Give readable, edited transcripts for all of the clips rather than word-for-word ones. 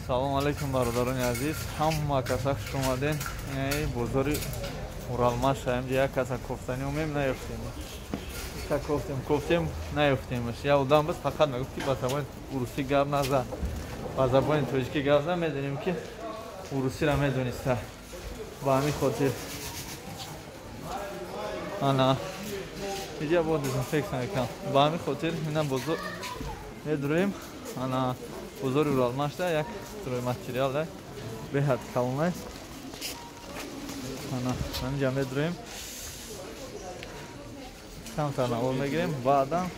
Салом алейкум, бародарони азиз, ҳама каса хуш омаден. Бозори Уралмаш ҳамҷа як каса кофтани омем, наёфтем. Ка кофтем, кофтем, наёфтемаш. Я одам бас фақат мегуфт, ки ба забони урусӣ гап назан, ба забони тоҷикӣ гап зан. Медонем, ки урусиро медониста, ба ҳамин хотир ана иҷа бо дезинфексия мекунам. Ба ҳамин хотир ина бозор медуроем. Ана бозори Уралмашда як стройматериал да беҳад калонай. Ана ҳаминҷа медуроем, камтар навор мегирем, баъдан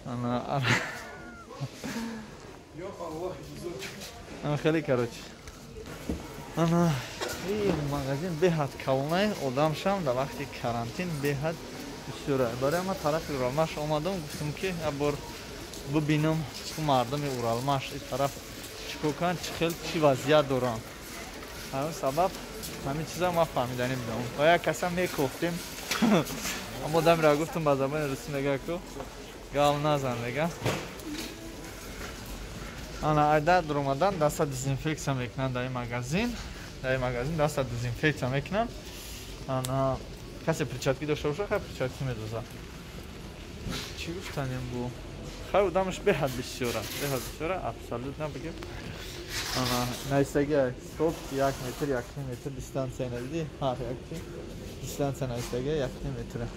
ана хеле, короче, ана ин магазин беҳад калонай, одамшам дар вақти карантин беҳад бисёра. Барои ман тарафи Уралмаш омадам, гуфтам, ки як бор бибинам, ку мардуми Уралмаш ин тараф чӣ кор кунанд, чӣ хел, чӣ вазъият доранд. Ҳамин сабаб ҳамин чиза ман фаҳмиданӣ будам ва як каса мекофтем, аммо одамеро гуфтам, ба забони русӣ мега, ку гап назан, мега. Ана айда дуромадан даста дезинфексия мекунанд дар ин магазин, дар ин магазин даста дезинфексия мекунанд. Ана касе перчатки дошта боша, хай, перчатки медозад. Чӣ гуфтанем бу? Хай, одамаш беҳад бисёра, беҳад бисёра, абсолютно бигем. Ана наистаги стоп, 1 метр, 1,5 метр дистанция. Надидӣ, ҳар як дистанция наистаги 1,5 метра.